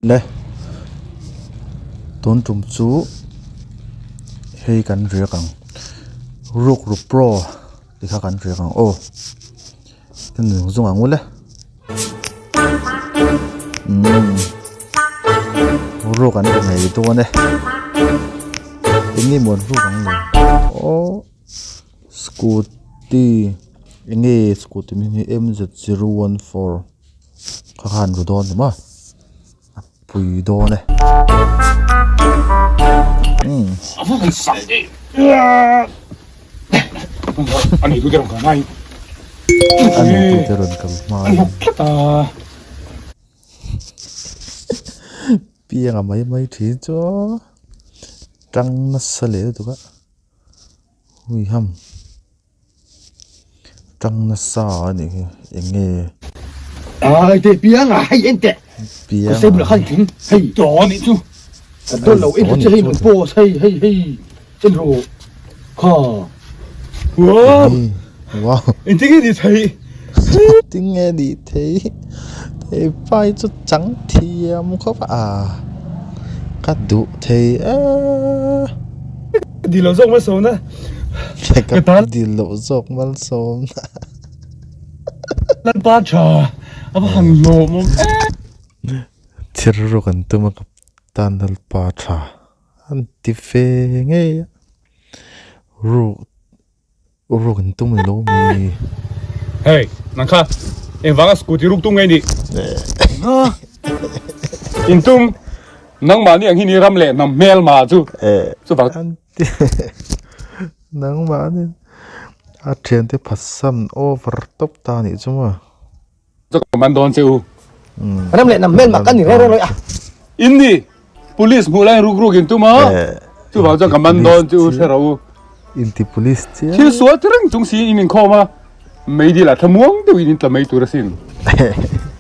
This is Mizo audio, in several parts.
Le tun tum chu hei kan riak ang rukru pro tih kha kan riak ang aw en zung zung ang ule umm ruk an ri ngei dawn e eng nge maw an ruk ang le aw scooty eng nge scooty hming hi m z zero one four. Kha khan ru dawn ni maw a pui dawn e umm a nei tu te rawn kal hma in a nei tu te rawn kal hma in pianga mai mai thin chu tang nasa leh lutuk a hui ham. Tang nasa a nih hi eng nge Ai te piang a hei en teh piang ka sable khan thing hei to ni chu ka don lo en che hei mun post hei hei hei chen ro kha wow wow en tinge ni thei tinge ni thei hei pai chu chang thiam khawp a ka duh thei e Dil loh zawk malsawmna. Ka dil loh zawk malsawmna. Lalpa tha a va han lawm awm em. Thil rawk an tum a ka tan Lalpa tha an ti ve ngei a. Ruk ruk an tum lo mi. Hey nang kha engvanga scooty ruk tum nge ni? In tum Nangmahni ang hi ni ram leh hnam hmel ma chu chuvang. An ti nangmahni a thiante phatsam over tawp ta nih chu maw. Chu ka man dawn che u. Ram leh hnam hmel ma kan ni reng reng lawih a. In ni police hmuh laiin ruk ruk in tum a chuvang chuan ka man dawn che u hre rawh u. Inti police chiang. Thil sual ti reng chung si in inkhawm a meidil ah thlamuang deuh in in tla mai tur asin.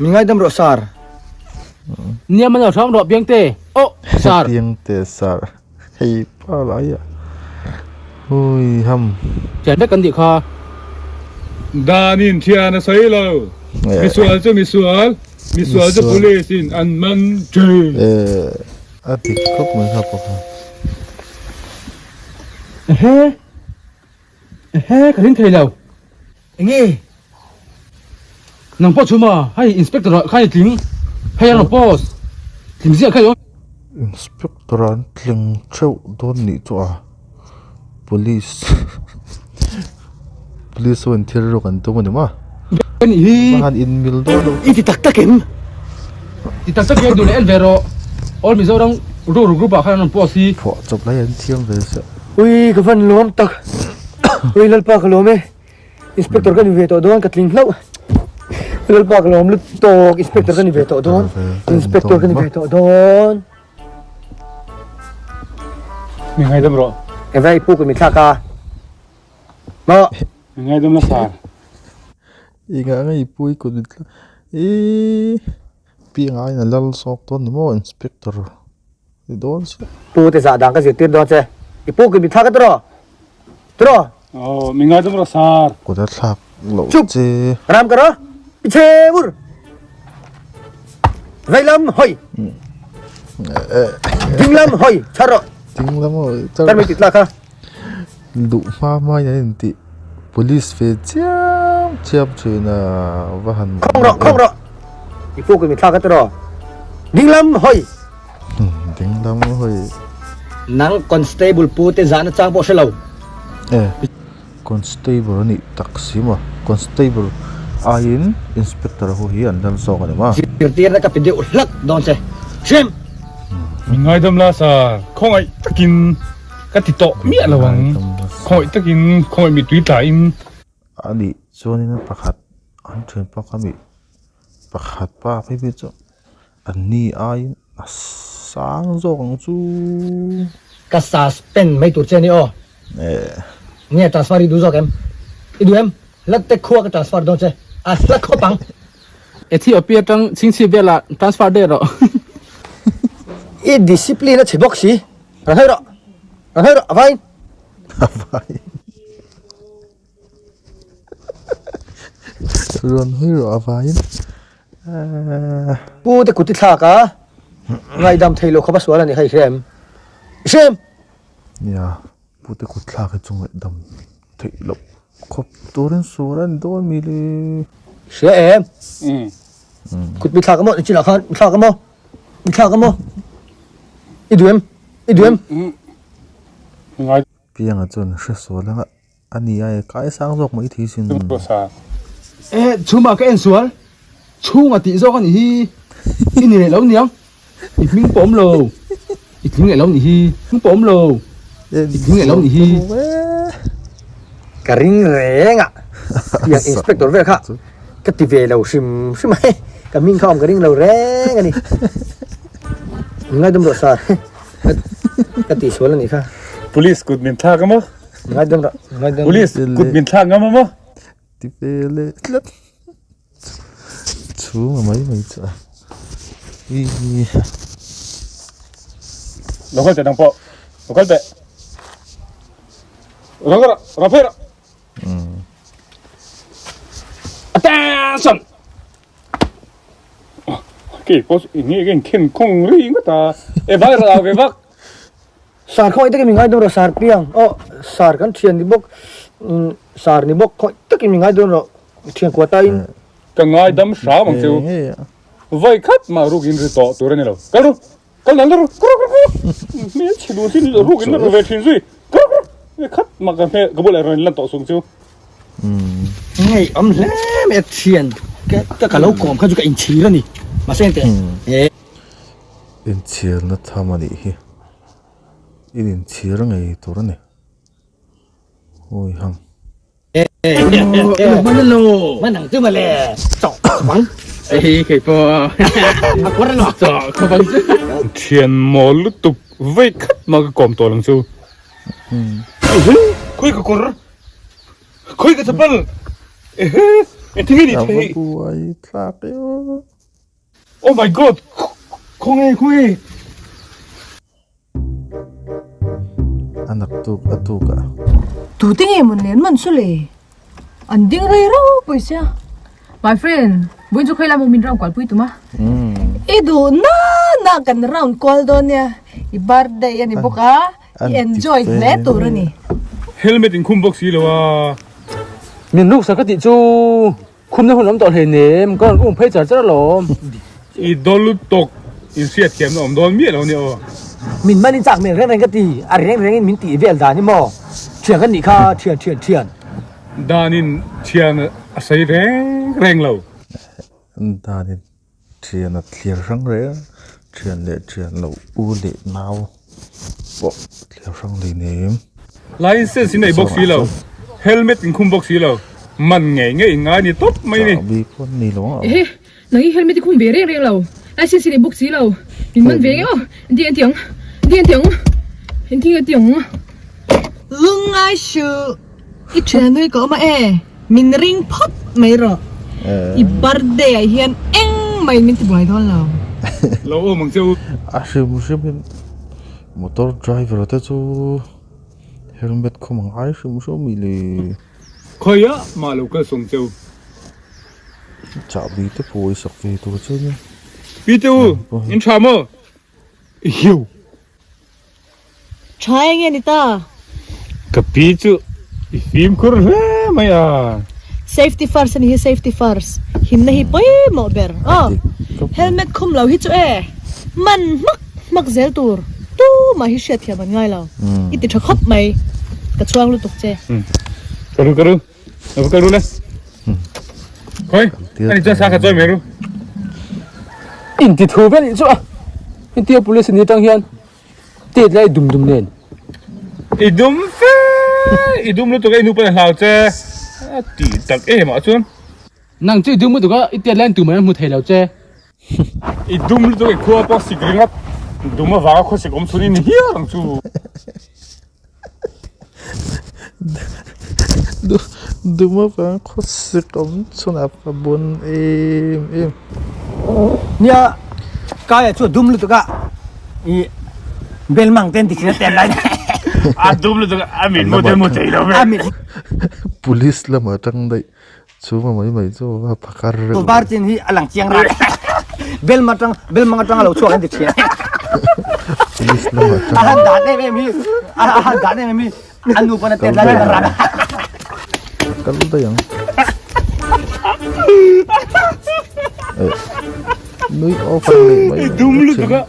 Mi ngaidam rawh sir. Nia man lo hram rawh Piangte. Oh sir. Piangte sir. Hei pa lai a. Hui ham. Thian vek kan tih kha. Danin thian a sawi lo. Misual chu misual, misual chu police in an man thin. Eh a dik khawp mai kha pawh kha. Ehe. Ehe ka ring thei lo. Enge? Nang pawh chhuma hei inspector ah khan i tling hei an rawn post tling ziah kha i awm. Inspector ah an tling theuh dawn nih chu a police police ho in thil rawk an tum a ni maw han in mil dawn lo i ti tak tak em ti tak tak em duh leh en ve rawh all Mizoram rural group ah khan an rawn post hi phuah chawp lai an thiam ve sia ui ka van lawm tak ui lalpa ka lawm e. Inspector ka ni ve tawh dawn ka tling hlauh. Lalpa ka lawm lutuk inspector ka ni ve tawh dawn. Inspector ka ni ve tawh dawn. Mi ngaidam rawh. Eva i pu ka mi thlak a. Maw. Mi ngaidam la sar. I nga nga i pu i kut mi thlak. I pi ngai na lal zawk dawn ni maw inspector ni dawn se. Pu te zah dan ka zirtir dawn che. I pu ka mi thlak a tiraw. Tiraw. Aw mi ngaidam rawh sar. Kut a thlak loh che. Ram ka rawh. I chhe vur. Veilam hawi. Dinglam hawi chhar rawh. Dinglam hawi chhar. Tar mi ti tlak kha. Duh hma hma in an inti police ve chiam chiam thin a va han Khawng rawh khawng rawh i puk in mi thlak a tiraw dinglam hawi dinglam hawi Nang constable pu te zahna chang pawh hre lo. E constable a nih tak si maw constable aiin inspector ho hi an lal zawk a ni maw. Zirtirna ka pe deuh hlak dawn che hrim. Min ngaidam la sir khawngaih takin. Ka ti tawh miah lo ang. Khawngaih takin khawngaih mittui tlain. A nih chuanin pakhat an thian pa kha mi pakhat pa phei phei chu an ni aiin a sang zawk ang chu. Ka suspend mai tur che a ni aw. Nge transfer i duh zawk em? I duh em? Hla te khua ka transfer dawn che. A hla khawp ang. Ethiopia atang chhingchhip velah transfer daih rawh. I discipline a chhe bawk si. Ran hawi rawh. Ran hawi rawh. A vain. A vain. Rawn hawi rawh a vain. Pu te kut i thlak a. Ngaihdam thei lo khawp a sual a nih kha i hria em? I hria em? Nia, pute kut thlak hi chu ngaihdam theih loh khawp turin sual a ni dawn mi le. I hria em? Kut mi thlak a maw? Ni chinah khan mi thlak a maw? Mi thlak a maw? I duh em? I duh em? Pianga chuan hre sual anga a ni a e kai sang zawk mai thei sin. E chhuma ka en sual chhunga tih zawk a nih hi i ni leh lo niang i hming pawh awm lo i tling leh lo nih hi hming pawh awm lo i tling leh lo nih hi. Ka ring reng a tiang inspector vel kha ka ti ve lo hrim hrim a ka hming kha awm ka ring lo reng a ni. Ngaidam rawh sir. Ka tih sual a nih kha. Police kut min thlak a maw? Ngaidam rawh, ngaidam. Police kut min thlak ngam a maw? Ti ve leh tlat. Chhung a mai mai chu a. Ih. Lo kal teh nang pawh. Lo kal teh. Lo kal rawh, rawn phei rawh. Attention! Kei pawh chu eng nge ka inkhen khawng rei ngawt a, e vai rawh au ve vak. Sar khawngaih takin mi ngai dawn rawh sar piang aw sar kan thian ni bawk sar ni bawk khawngaih takin mi ngai dawn rawh thian kua ta in. Ka ngai dam hram ang cheu vai khat mah ruk in ri tawh tur a ni lo kal ru kal nal ru kal ru kal ru hmel chhe duh sin ruk in ru ve thin zui kal ru vai khat mah ka hmel ka bulah rawn in lan tawh sung cheu. Ngei awm hle mai a thian ka ka lo kawm kha chu ka inchhir a ni mahse engteh he. Inchhirna tham a nih hi in inchhir ngei tur a ni hawi hang. Hman ang chu mawle chawh bang. Hei kei pawh a kawr a chawh khaw bang chu. Thian mawl lutuk vei khat mah ka kawm tawh lang chu. Khawi ka kawr khawi ka chapal ehe engtin nge ni thei. A va buai thlak e aw. Oh my god khawnge khawnge. A naktuk a tuk a. Tute nge mawn len man chu le? An ding rei rau pawisa. My friend, vawiin chu khawi lama min round kual pui tum a. I duh na na kan round kual dawn nia. I birthday a ni bawk a, i enjoy hle tur a ni. Helmet in khum bawk si lo a. Min ruksak ka tih chu Khumna hun awm tawh hleinem, ka rawn um phei char char alawm. I dawl lutuk in hriat thiamna awm dawn miah lo nia aw. Min man in chak hmel reng reng ka ti, a reng rengin min tih vel dan hi maw? Thian kan nih kha, thian thian thian. Danin thian a sawi reng reng lo. Danin Thian a thlir hrang reng a, thian leh thian loh u leh nau pawh thlir hrang leh nem. License in nei bawk si lo, helmet in khum bawk si lo, man ngei ngei in ngai ni tawp mai ni. Chahbi pawh an nei lo ang. Ehe, nang hi helmet i khum ve reng reng lo, license i nei bawk si lo, in man ve ngei aw, engtin nge tiang, engtin nge tiang, engtin nge tiang. Lungngai suh, i thianui ka awm a e. Min ring phawt mai rawh. I birthday ah hian engmah in min ti buai dawn lo. Lo awm ang che u. A hrim hrim in motor driver te chu helmet khum ang ai hrim hrim mi le. Khawiah mah lo kal sawng che u. Chahbi te pawh i sak ve tur che nia. Pi te u, in tha maw? Hiu. Tha eng nge ni ta? Ka pi chu i fimkhur hle mai a. Safety first a ni hi safety first. Himna hi pawimawh ber aw. Helmet khum lo hi chu e man hmak hmak zel tur tumah hi hriatthiam an ngai lo. I ti tha khawp mai. Ka chhuang lutuk che. Ka ru ka ru. Ka kal ru le. Khoi, ani chuan sa kha chawi mai ru. In ti thu vel nih chu a. Intia police ni tang hian tet lai dum dum nen. I dum fe, i dum lutuk a i nu pawn a hlau che. A ti tak em ah chuan. Nang chu i dum lutuk a, i tet lai tumah an hmu thei lo che. I dum lutuk i khua pawh sik ringawt. Dum avanga khawsik awm chhun i ni hial ang chu. Dum avanga khawsik awm chhun a fa bun em em. Nia kaia chu a dum lutuk a i bel mang ten tikhin a tel lai A dum lutuk a a mit mu te mu thei lo ve. A mit Police lamah atang daih chhuma mai mai chu a phakar reuh. Bar chin hi a lang chiang rak. Belma atang Belmang atanga lo chhuak an ti thin. Police lam atang. A han dan em em hi a han dan em em hi a nu pawn a tet lai a ran. Kal daih ang. Eh nui over leh mai mai. Dum lutuk a.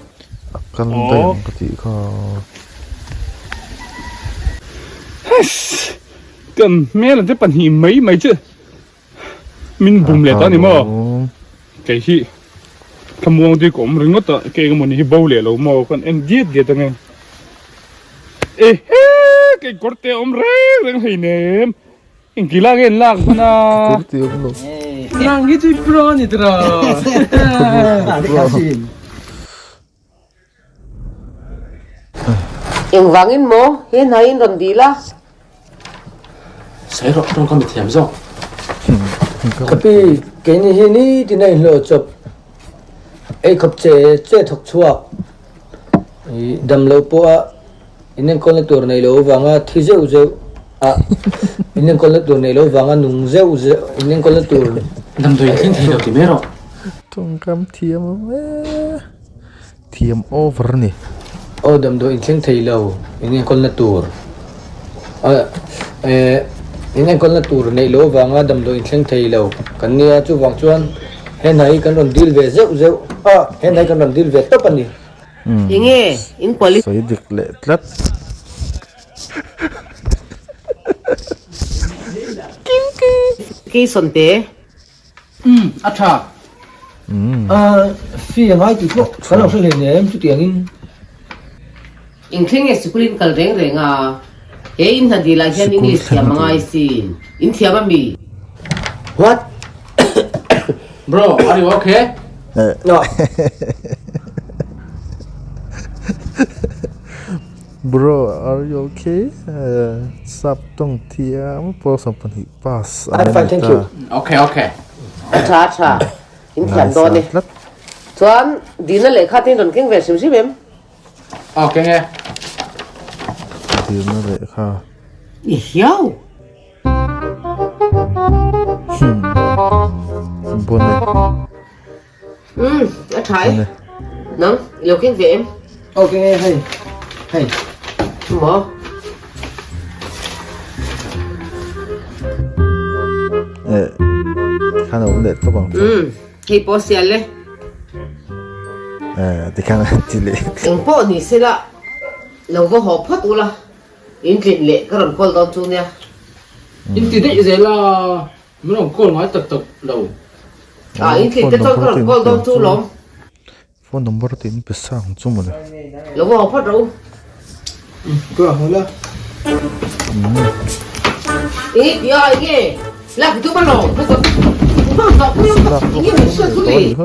A kal daih ang ka tih kha. Kan hmel te pahnih mai mai chu. Min bum leh ta ni maw? Kei hi thlamuang tui ka awm ringawt a, kei engemaw ni hi bo leh lo maw kan en diat diat ange. Ehe! Kei kawr te awm reng reng hei nem. Engti lak nge an lak hman a? Kawr te awm lo. Nang hi chu i pro a ni tiraw? Engvangin maw he hnaiin rawn dil a? Sawi rawh tawngkam i thiam zawk. Ka pi, keini hi nitin a inhlawh chawp ei khawp che che thawk chhuak. I dam lo pawh a inenkawlna tur nei lo avanga thi zeuh zeuh a, inenkawlna tur nei lo avanga nung zeuh zeuh, inenkawlna tur. Damdawi thleng thei lo ti mai rawh. Tawngkam thiam awm e. Thiam over a ni. Aw damdawi inthleng thei lo in enkawlna tur eh in enkawlna tur neih loh avanga damdawi inthleng thei lo kan nia chuvang chuan he hna hi kan rawn deal ve zeuh zeuh a he hna hi kan rawn deal ve tawp a ni. Enge in qualify. Sawi dik leh tlat. Cation te. Umm a tha. Ahh fee a ngai tih pawh kan lo hre hle nen chutiangin. Engthleng nge sikul in kal reng reng a, he in hna dil ah hian English thiam a ngai sin, in thiam a mi? What? Bro, are you okay? No. Bro, are you okay? Sap tawng thiam pawl 12 pass I'm fine, thank you. Okay, okay. A tha, a tha. In thiam dawn e. Chuan Dina lehkha te in rawn keng ve hrim hrim em? Aw, keng e. Dina lehkha. I hiau. Bon e. Umm, a tha e. Nang, i lo keng ve em? Aw, keng e, hei. Hei. Maw? Eh, tikhan a awm leh tawp ang chu. Umm, hei pawh sial e. Eh, tikhan a ti leh. Eng pawh ni sela, lo va haw phawt ula, in tlin leh ka rawn call dawn chu nia. In ti daih zel a. Min rawn call ngai tak tak lo. Ah, in tlin te chuan ka rawn call dawn chu lawm. Phone number te in pe sang chu mawle. Lo va haw phawt rawh u. Ka rawn haw la. Eng i tia eng nge? Lak i tum alawm. Eng nge min hriat chu ni?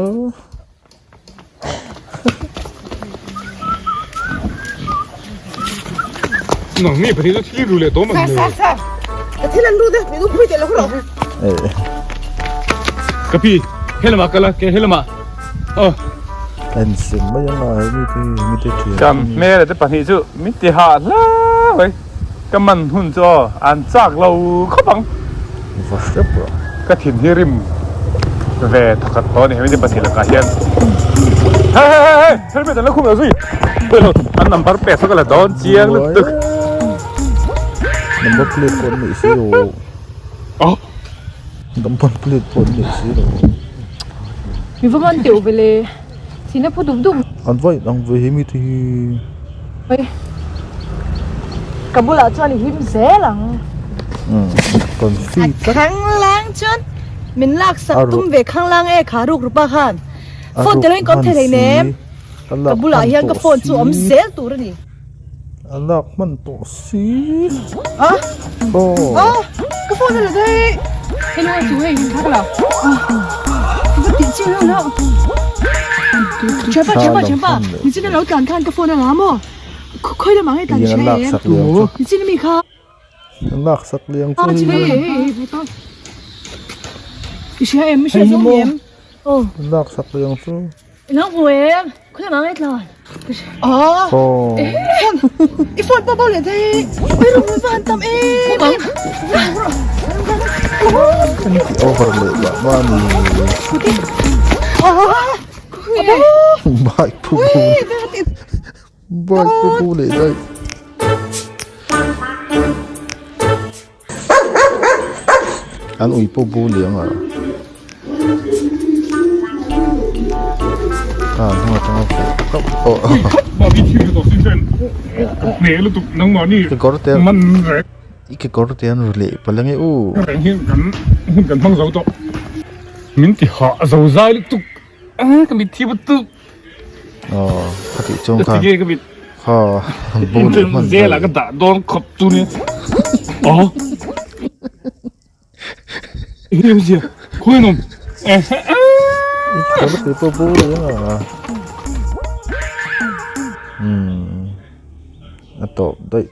Nang mi pahnih chu thil ru leh tawh man le. Sir, sir, ka thil an ru de, min upui teh lo rawh. Ka pi, he lamah kal a, ke he lamah. Aw. En sim mai anga he mi te hi mi te thian. Kam hmel te pahnih chu min ti hah hle mai. Ka man hun chu aw an chak lo khawp ang. Va hrep rawh. Ka thin hi rim ve thawkhat tawh a ni hemi pahnih lakah hian. Hey hey hey hey helmet an la khum lo zui. An number plate saw ka la dawn chiang lutuk. Number plate pawh an neih si lo. Oh. Number plate pawh an neih si lo. Mi va man teuh ve le. Thina phu dup dup. An va inang ve hi mi te hi. Oi. Ka bulah chuan i him zel ang. Umm confi tlat. A khanglang chuan min lak sak tum ve khanglang e kha ruk rupa khan. Phone te lo in kawm thei hlei nem. Ka bulah hian ka phone chu awm zel tur a ni. A lak hman tawh si. A? A? Ka phone a la daih. Hello chu hei in thak la. Ka va tih chiah lo la. Thianpa thianpa thianpa nichin a lo tlan khan ka phone a la maw? Khawi lamah nge tlan i hria em? Nichin ami kha. A lak sak liang chu. Hei hei hei I hria em? I hria zawng em? A lak sak liang chu. Nang hmu em? Khawi lamah nge tlan? Aw. I phone pawh bo leh daih. Ui rum rum va han tam em em. Over leh lah mah ni. Aw. Khawnge? Bike pu bo Bike pu bo leh daih. An ui pawh bo leh ang a. A hnung atanga fuh hlauh pawh. Kekawr te i kekawr te an ru leh palh ange u. Min ti hah zo zai lutuk a ka mit thi lutuk. Aw ka tih chuan khan Tige ka mit kha bo leh hman Zela ka dah dawn khawp chu nia. Aw. Enge zia khawi an awm. I kekawr te pawh bo leh ang a. Umm a tawp daih.